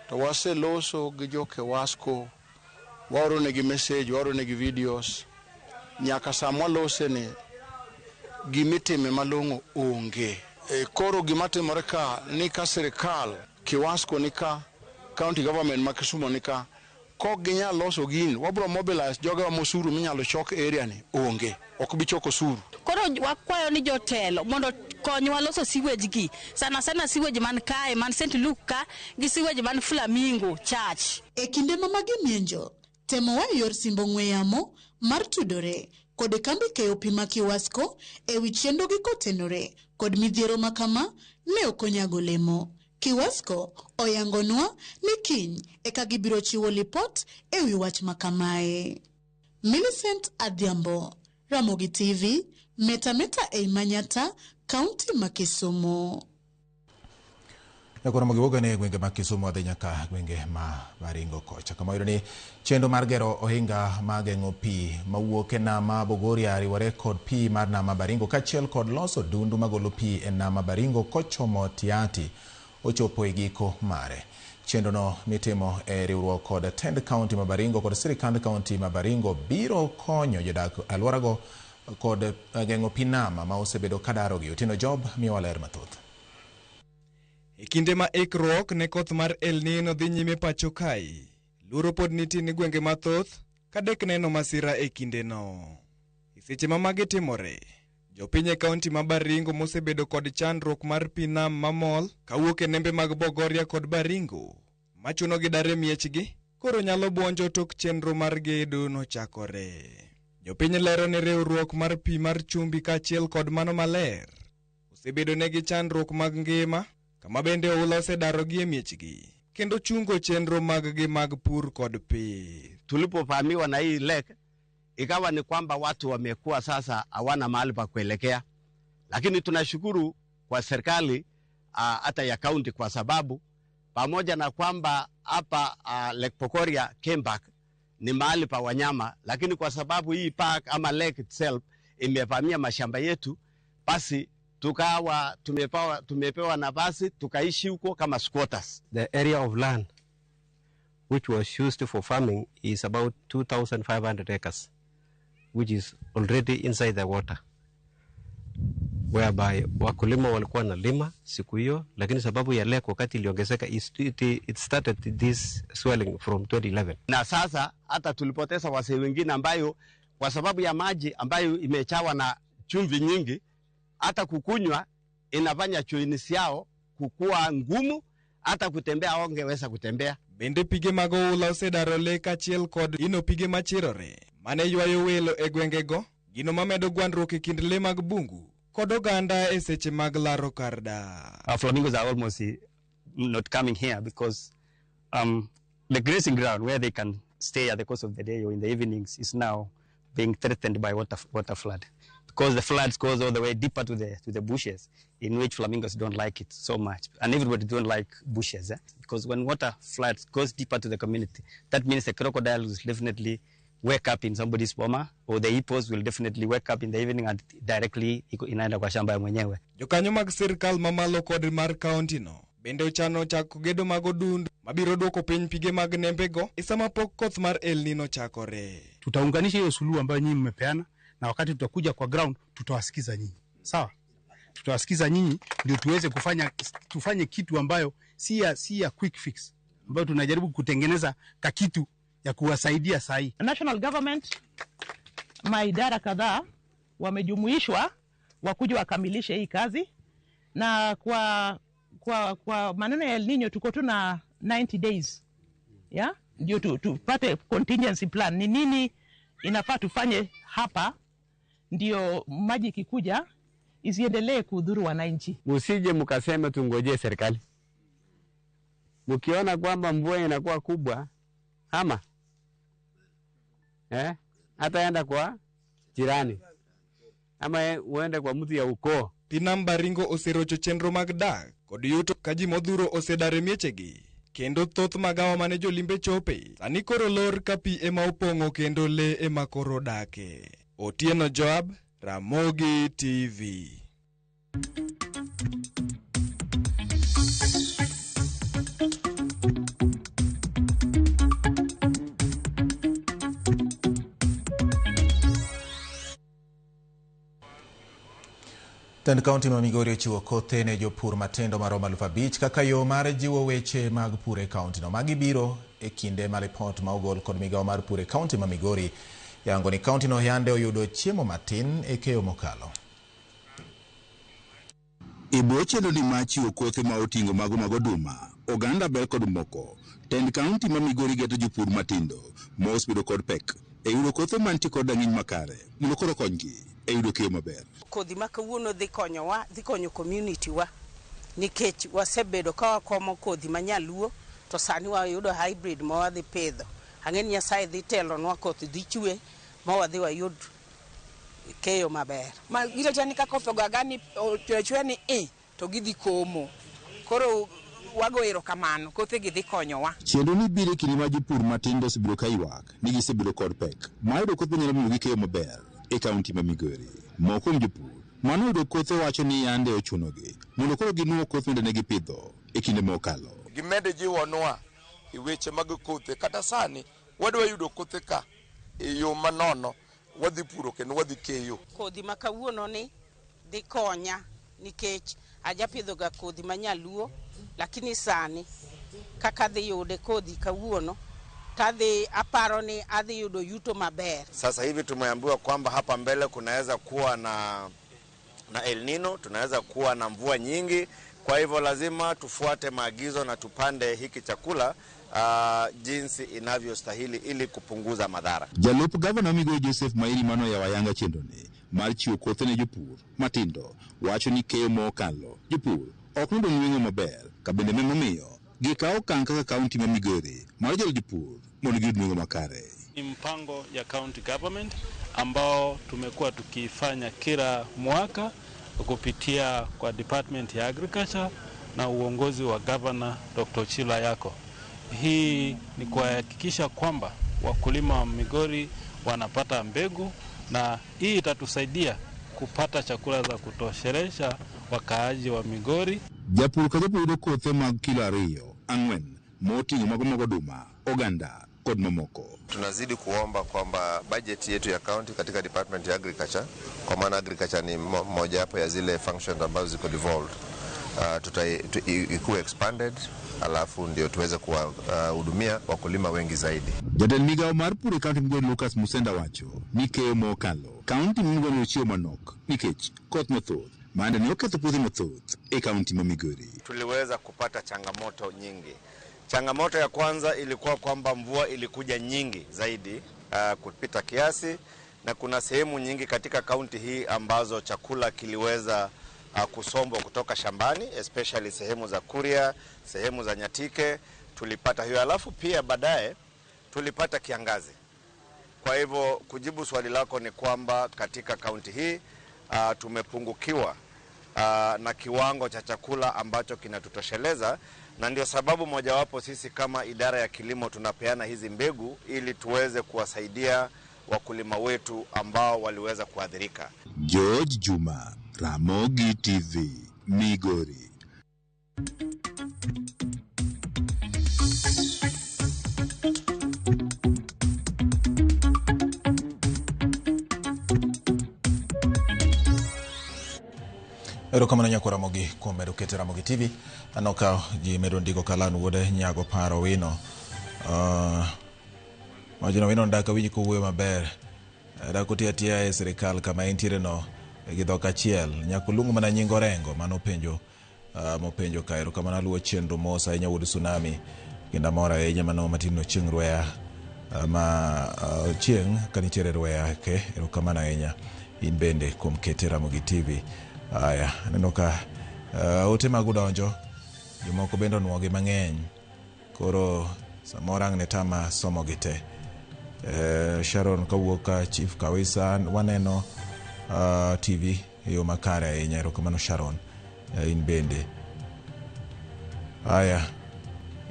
To waseloso gi jo Kiwasco, waoro negi message, waoro negi videos, nyaka sama walose ni gimitime malong'o onge. Koro gima timore ka ni ka sirikal, Kiwasco ni ka, county government ma Kisumu ni ka, kok ginyal loso gini, wabro mobilize jogewa mosuru minyalo chok area ni onge, ok bi choko osuru. Koro wakwayo ni jotelo mondo konywa loso sewage gi, sana sana sewage man kae, man St. Luke ka, gi sewage man Flamingo Church. E kinde ma magi mienjo, temo wa yor simbo ong'we yamo mar tudore kod kambi keyo pi ma Kiwasco e wi chenrogi kotenore kod midhiero ma kama ne ok onyago lemo. Kiwasco oyangonwa ni kiny eka gibiro chiwo lipot e wi wach ma kamae. Millicent Adhiambo, Ramogi TV, Meta Meta ei Manyata, Kaunti ma Kisumu. Koro mogi ne gwenge ma Kisumu adhi nyaka gwenge ma Baringo kocha. Kama wayudo ni chenro mar gero ohinga ma geng'o pi mawuok e nam ma Bogoria riwore kod pi mar nam ma Baringo kaachiel kod loso dundu magolo pi e nam ma Baringo kochomo Tiati ochopo e giko mare. Chenrono mitimo e riwruok kod tend kaunti ma Baringo kod sirikand kaunti ma Baringo biro konyo jodak alworago kod geng'o pi nam ma osebedo kadarogi. Otieno Job miyowa ler mathoth. E kinde ma ikruok ne koth mar El Nino dhi nyime pacho kae, luoro pod nitie ni gwenge mathoth kadek neno masira e kindeno. E seche ma magi timore, jopiny e kaunti ma Baringo mosebedo kod chandruok mar pi nam mamol kawuok e nembe mag Bogoria kod Baringo machuno gi dar e miechgi koro nyalo buonjo tok chenro mar gedo nochakore. Jopiny lero ni riwruok mar pi mar chumbi kaachiel kod mano maler osebedo negi chandruok mag ngima kama bende oula osedarogi e miechgi kendo chungo chenro mag-gi mag pur kod pith. Tulipovamiwa na hii lake ikawa ni kwamba watu wamekuwa sasa hawana mahali pa kuelekea, lakini tunashukuru kwa serikali hata ya kaunti kwa sababu pamoja na kwamba hapa Lake Bogoria Kempark ni mahali pa wanyama, lakini kwa sababu hii park ama lake itself imevamia mashamba yetu, basi tukawa tumepewa nafasi tukaishi huko kama squatters. The area of land which was used for farming is about 2,500 acres, which is already inside the water, whereby wakulima walikuwa wanalima siku hiyo, lakini sababu ya lake wakati iliongezeka, it started this swelling from 2011. Na sasa hata tulipoteza wasee wengine ambayo kwa sababu ya maji ambayo imechawa na chumvi nyingi, hata kukunywa inafanya joints yao kukua ngumu, hata kutembea hawangeweza kutembea. Bende pige mag oula osedaro le kaachiel kod ino pige machirore mane ywayo welo e gwengego, gino mamedo gwandruok e kind le mag bungu kod oganda e seche mag laro kar dak. Flamingos are almost not coming here because the grazing ground where they can stay at the course of the day or in the evenings is now being threatened by water flood, because the floods goes all the way deeper to the bushes, in which flamingos don't like it so much, and everybody don't like bushes, eh? Because when water floods goes deeper to the community, that means the crocodile will definitely wake up in somebody's boma or the hippos will definitely wake up in the evening and directly inaenda kwa shamba ya mwenyewe. Jokanyo mag sirkal mamalo kod mar kaunti no bende ochano chako gedo mag odundu mabiro duoko piny pige mag nembego e sama pok koth mar El Nino chakore. Tutaunganisha hiyo suluhu ambayo nyinyi mmepeana, na wakati tutakuja kwa ground tutawasikiza nyinyi. Sawa? Tutawasikiza nyinyi ndio tuweze tufanye kitu ambayo si ya quick fix, ambayo tunajaribu kutengeneza kakitu ya kuwasaidia sahi. National government, maidara kadhaa wamejumuishwa wakuja wakamilishe hii kazi, na kwa maneno ya El Nino tuko tu na 90 days. Yeah? Ndio tupate contingency plan. Ni nini inafaa tufanye hapa ndio maji ikikuja isiendelee kudhuru wananchi. Msije mkaseme tungojee serikali. Mkiona kwamba mvua inakuwa kubwa ama hata enda kwa jirani ama uende kwa mtu ya ukoo. Pinam Baringo oserocho chenro mag dak kod yuto ka ji modhuro osedar e miechegi kendo thoth magawa mane jolimbe chope sani koro lor ka pi ema opong'o kendo le ema koro dake. Otieno Joab, Ramogi TV. Tend kaunti ma Migori ochiwo kothe ne jopur matindo maromo 5,000 kaka yo mar jiwo weche mag pur e kaunti no. Magi biro e kinde ma ripot ma ogol kod migawo mar pur e kaunti ma Migori yango ni kaunti no yande oyudo chiemo matin e keyo mokalo. E bwo chenro ni mar chiwo kothe ma oting'o mago mag oduma, oganda, bel kod moko, tend kaunti ma Migori geto jopur matindo ma osebedo kod pek e yudo kothe mantie kod rang'iny makare mondo koro konygi e yudo keyo maber. Kodhi ma kawuono dhi konyowa, dhi konyo community wa, nikech wasebedo ka wakomo kodhi ma nyaluo to sani wayudo hybrid ma wadhi pidho. Ang'e ni Nyasaye dhi telonwa, koth dhi chwe ma wadhi wayud keyo maber. Ma girito ni ka koth ogo ni ochwe ni to gidhi komo. Koro wago erokamano, kothe gi dhi konyowa. Chenro ni biro e kinde ma jopur matindo osebedo ka ywak ni gisebedo kod pek mar yudo kothe manyalo miyogi keyo maber e kaunti ma Migori. Moko kuom jopur manoyudo kothe wacho ni yande ochunogi mondo koro ginuo kothe mane gipidho e kinde mokalo. Gimedo jiwonwa e weche mag kothe, kata sani wadwa yudo kothe ka e yo manono, wadhi puro kendo wadhi keyo. Kodhi ma kawuono ni dhi konya nikech ajapidho ga kodhi ma nyaluo, lakini sani kaka dhi yude kodhi kawuono tadhi aparo ni adhi yudo yuto maber. Sasa hivi tumeambiwa kwamba hapa mbele kunaweza kuwa na El Nino, tunaweza kuwa na mvua nyingi. Kwa hivyo lazima tufuate maagizo na tupande hiki chakula jinsi inavyostahili ili kupunguza madhara. Jalup gavana Migori Joseph Mairi mano ya wayanga chenroni mar chiwo kothe ne jopur matindo wacho ni keyo mokalo jopur ok noyudo nweng'o maber ka bende momiyo gikawo okang' kaka kaunti ma Migori mar jalo jopur mondo giyud nweng'o makare. Ni mpango ya county government ambao tumekuwa tukifanya kila mwaka kupitia kwa Department ya Agriculture na uongozi wa Governor Dr. Chila Yako. Hii ni kuhakikisha kwamba wakulima wa Migori wanapata mbegu, na hii itatusaidia kupata chakula za kutoshelesha wakaaji wa Migori. Japur ka japur yudo kothe mag kilo 2, 4 moting'o mago mag oduma, oganda kod mamoko. Tunazidi kuomba kwamba budget yetu ya county katika Department ya Agriculture, kwa maana agriculture ni moja wapo ya zile functions ambazo ziko devolved, ikuwe expanded, alafu ndio tuweze kuwahudumia wakulima wengi zaidi. Jatend migawo mar pur e kaunti Migori Lucas Musenda wacho ni keyo mokalo kaunti Migori ochiwo manok nikech koth mathoth maande ne oketho puothe mathoth e kaunti ma Migori. Tuliweza kupata changamoto nyingi. Changamoto ya kwanza ilikuwa kwamba mvua ilikuja nyingi zaidi kupita kiasi, na kuna sehemu nyingi katika kaunti hii ambazo chakula kiliweza kusombwa kutoka shambani, especially sehemu za Kuria, sehemu za Nyatike tulipata hiyo. Alafu pia baadaye tulipata kiangazi. Kwa hivyo kujibu swali lako ni kwamba katika kaunti hii tumepungukiwa na kiwango cha chakula ambacho kinatutosheleza, Na ndio sababu mojawapo sisi kama idara ya kilimo tunapeana hizi mbegu ili tuweze kuwasaidia wakulima wetu ambao waliweza kuathirika. George Juma, Ramogi TV, Migori. Erokamano nyako Ramogi kuom medo keto Ramogi TV. Aneno ka ji medo ndiko Kalan wuod Nyago Paro Wino. Wachno Wino dak awinj kowuoyo maber. Dak otiyo atiya e sirikal kama entiere no gi dhok achiel. Nyaka oluong mana nying Orengo mano penjo mopenjo ka. Erokamano aluwo chenro mos ahinya wuod Tsunami. Kendo amor ahinya mano matin no chieng' Rweya ma chieng' kanitiere Rweya ke. Erokamano ahinya in bende kuom kete Ramogi TV. Aya, aneno ka ote mag udonjo jomoko bende onuogi mang'eny koro samoro ang' ne tama somo gi te. Sharon kawuok ka Chief Kawisa waneno TV e yo makare ahinya. Erokamano Sharon, in bende. Aya,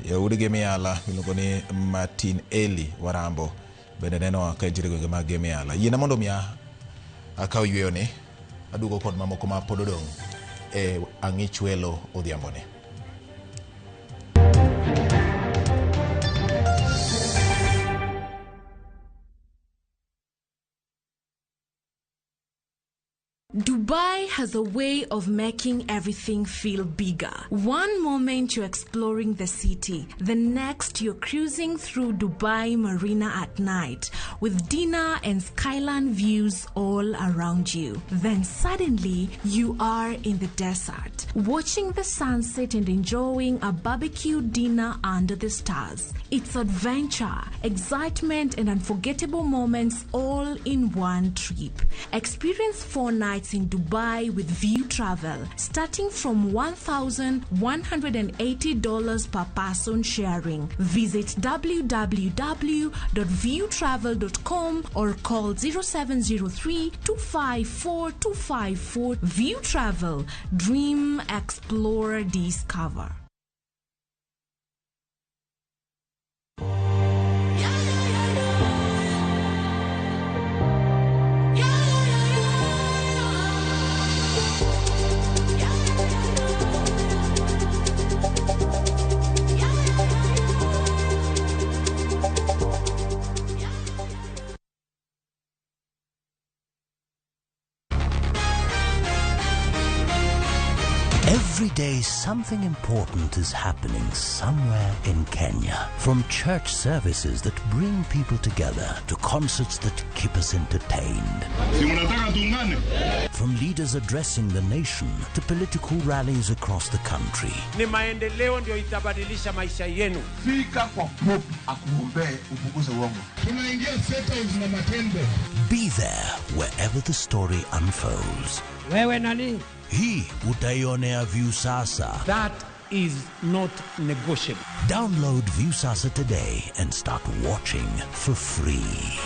yaudi gi Miala miluongo ni Martin Eli Warambo bende neno ka entiere gwenge mag Miala. Yiena mondo mi akaw yweyo ni aduogo kod mamoko ma pod odong' e ang'ich welo odhiamboni. Dubai has a way of making everything feel bigger. One moment you're exploring the city, the next you're cruising through Dubai Marina at night with dinner and skyline views all around you. Then suddenly you are in the desert, watching the sunset and enjoying a barbecue dinner under the stars. It's adventure, excitement, and unforgettable moments all in one trip. Experience 4 nights in Dubai with View Travel, starting from $1,180 per person sharing. Visit www.viewtravel.com or call 0703 254 254. View Travel. Dream, explore, discover. Every day something important is happening somewhere in Kenya. From church services that bring people together to concerts that keep us entertained. From leaders addressing the nation to political rallies across the country. Ni maendeleo ndio itabadilisha maisha yenu. Fika kwa Pope akuombee upunguze uongo. Tunaingia settles na matendo. Be there wherever the story unfolds. Wewe nani? Hii utaionea Viusasa. That is not negotiable. Download Viusasa today and start watching for free.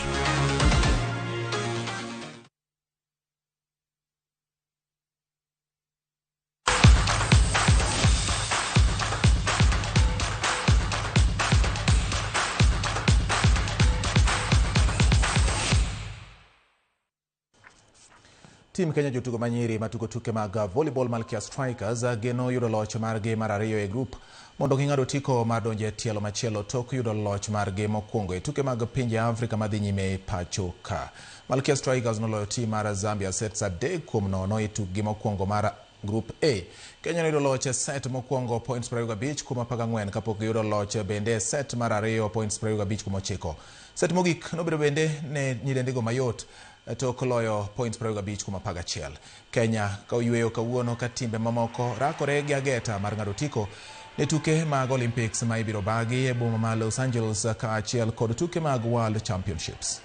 Team Kenya jotugo manyiri matugo tuke mag volleyball Malkia Strikers geno yudo loch margi mar ariyo e grup mondo ging'ad otiko mar donjo e tielo machielo tok yudo loch margi mokwongo e tuke mag pinje Afrika madhi nyime e pacho ka. Malkia Strikers noloyo tim mar Zambia sets 3-0 e tukgi mokwongo mar Group A. Kenya noyudo loch e set mokwongo points 25 kuom 14 kapok giyudo loch bende e set mar ariyo points 25 kuom 9. Set mogik nobedo bende ne nyidendigo mayot tok loyo points 25 kuom 11. Kenya ka oyweyo kawuono ka timbe mamoko rakore gi ageta mar ng'ado otiko ne tuke mag Olympics ma ibiro bagi e boma ma Los Angeles kaachiel kod tuke mag World Championships.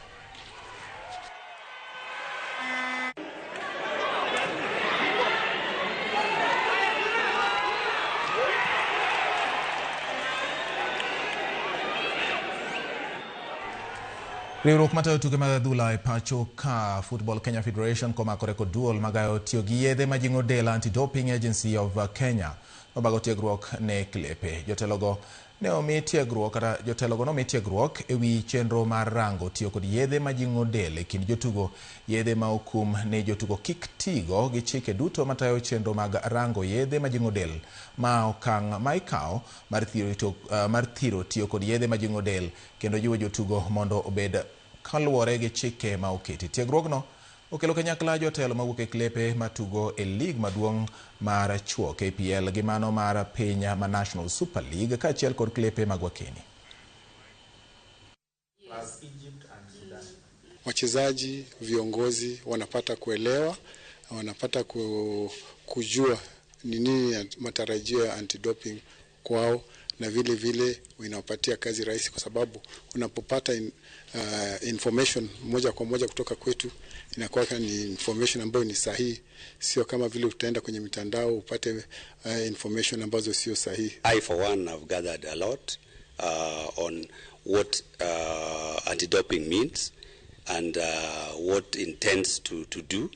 Riwruok matayo tuke mag adhula e pacho ka Football Kenya Federation komakore kod duol magayo tiyo gi yedhe majing'o del Anti-Doping Agency of Kenya nobago tiegruok ne klepe. Jotelogo ne omi tiegruok kata jotelogo nomi tiegruok ewi chenro mar rango tiyo kod yedhe majing'o del e kind jotugo, yedhe ma okum ni jotugo kik tigo gi chike duto matayo chenro mag rango yedhe majing'o del ma okang' ma ikawo mar thiro tiyo kod yedhe majing'o del kendo jiwo jotugo mondo obed kaluwore gi chike ma oketi. Tiegruogno okelo kanyakla jotelo mawuok e klepe matugo e lig maduong' mar chuo KPL gi mano mar piny ma National Super League kaachiel kod klepe mag wakeni. Wachezaji, viongozi wanapata kuelewa, wanapata kujua ni nini matarajio ya anti-doping kwao, na vile vile inawapatia kazi rahisi kwa sababu unapopata information moja kwa moja kutoka kwetu inakuwa ni information ambayo ni sahihi, sio kama vile utaenda kwenye mitandao upate information ambazo sio sahihi. I for one have gathered a lot on what anti-doping means and what intends to do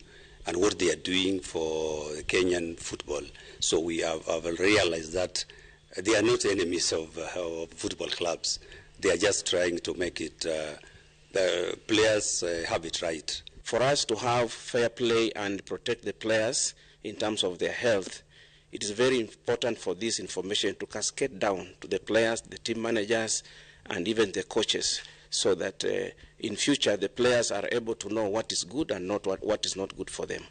and what they are doing for Kenyan football. So we have realized that they are not enemies of football clubs. They are just trying to make it, the players have it right. For us to have fair play and protect the players in terms of their health, it is very important for this information to cascade down to the players, the team managers, and even the coaches, so that in future the players are able to know what is good and not what is not good for them.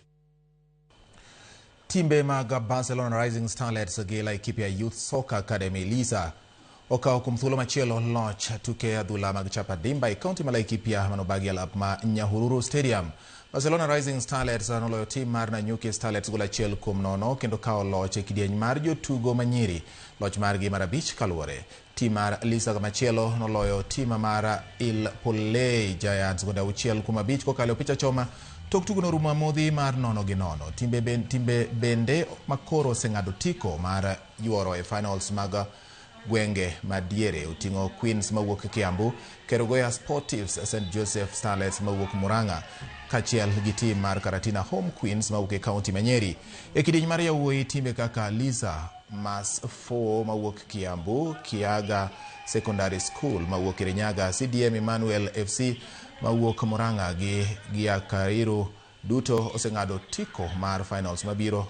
Timbe mag Barcelona Rising Starlets gi Laikipia Youth Soccer Academy Lisa okawo kuom thuolo machielo loch tuke adhula mag chapa dimba e kaunti ma Laikipia manobagi alap ma Nyahururu Stadium. Barcelona Rising Starlets noloyo tim mar Nanyuki Starlets gol 1-0 kendo kawo loch e kidieny mar jotugo manyiri, loch margi mar 5 kaluwore. Tim mar Lisa kamachielo noloyo tim mar Il Polei Giants gonde 6-5 kokalo picha choma. Tok tugo norumo amodhi mar 0-0. Timbe bende makoro oseng'ado tiko mar yuoro e finals mag gwenge madiere oting'o Queens mawuok Kiambu, Kerugoya Sportives, St Joseph Starlets mawuok Murang'a kaachiel gi tim mar Karatina Home Queens mawuok e kaunti ma Nyeri. E kidieny mar yawuoyi timbe kaka Lisa Mas 4 mawuok Kiambu, Kiaga Secondary School mawuok Kirinyaga, CDM Emmanuel FC mawuok Murang'a gi Giakairu duto oseng'ado tiko mar finals mabiro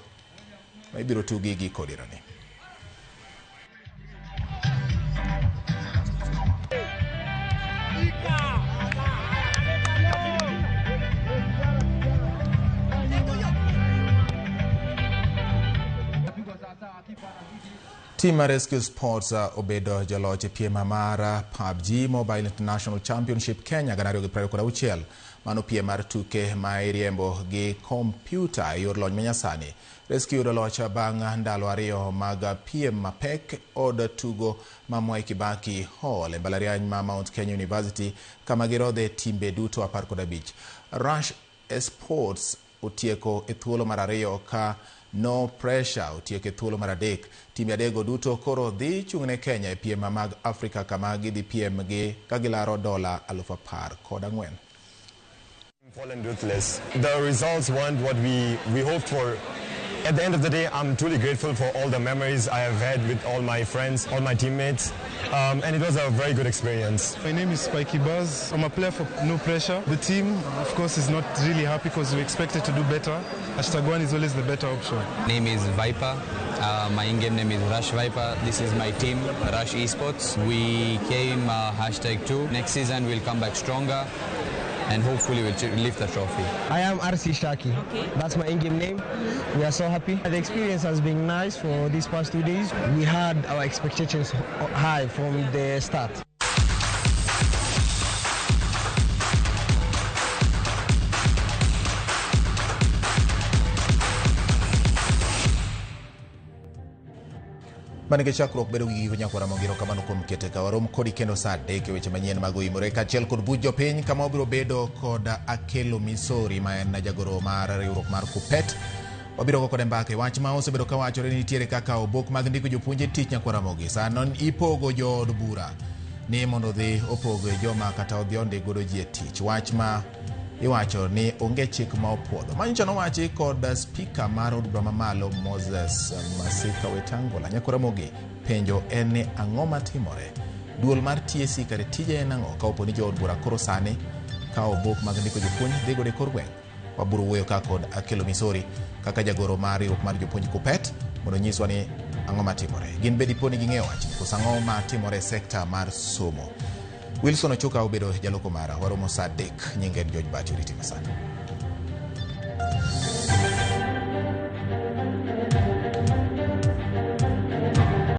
ma ibiro tugi gi kodirani. Team Rescue Sports obedo joloch e piem mar PUBG Mobile International Championship Kenya 2026. Mano piem mar tuke ma iriembo gi kompyuta e yor lony manyasani. Rescue yudo loch bang' ndalo 2 mag piem mapek od tugo ma Mwai Kibaki Hall e mbalariany ma Mount Kenya University kama girodhe timbe duto 15. Rush Sports otieko e thuolo mar 2 ka No Pressure otieko e thuolo mar 3. Timbe adego duto koro dhi chung' ne Kenya e piem mag Afrika kama gidhi piem gi ka gilaro $14,000. Fallen ruthless. The results weren't what we hoped for. At the end of the day, I'm truly grateful for all the memories I have had with all my friends, all my teammates, and it was a very good experience. My name is Spiky Buzz. I'm a player for No Pressure. The team, of course, is not really happy because we expected to do better. #1 is always the better option. Name is Viper. My in-game name is Rush Viper. This is my team, Rush Esports. We came #2. Next season, we'll come back stronger, and hopefully we'll lift the trophy. I am RC Shaki. Okay. That's my in-game name. We are so happy. The experience has been nice for these past 2 days. We had our expectations high from the start. Manige chakruok bedo gi giko nyakwara mongiro kamano kuom kete ka warom kodi kendo saa 3 e weche manyien mag oimore kaachiel kod buch jopiny kama wabiro bedo kod Akelo Misori ma en jagoro mar riwruok mar Kupet. Wabiro go kode mbaka e wach ma osebedo kawachore ni nitiere kaka obok mag ndiko jopuonj e tich nyakwara mogi. Sano ipogo jood bura. Ni mondo odhi opog joma kata odhi ondik godo ji e tich. Wach ma iwacho ni onge chik ma opuodho. Manyocha nowachi kod spika mar od bura mamalo Moses Masika Wetangula. Nyako Ramogi penjo en ni ang'o matimore? Duol mar TSC kare tije en ang'o ka opo ni jood bura koro sani kawo buk mag ndiko jopuonj dhi godo e kor gweng'? Wabiro wuoyo ka kod Akelo Misori kaka jagoro mar riwruok mar jopuonj KUPPET mondo onyiswa ni ang'o matimore. Gin be dipo ni ging'eyo wachni koso ang'o matimore e sekta mar somo. Wilson Ochuka obedo jaloko mara. Waromo saa 3. Nyinge en George Bati. Oriti masani.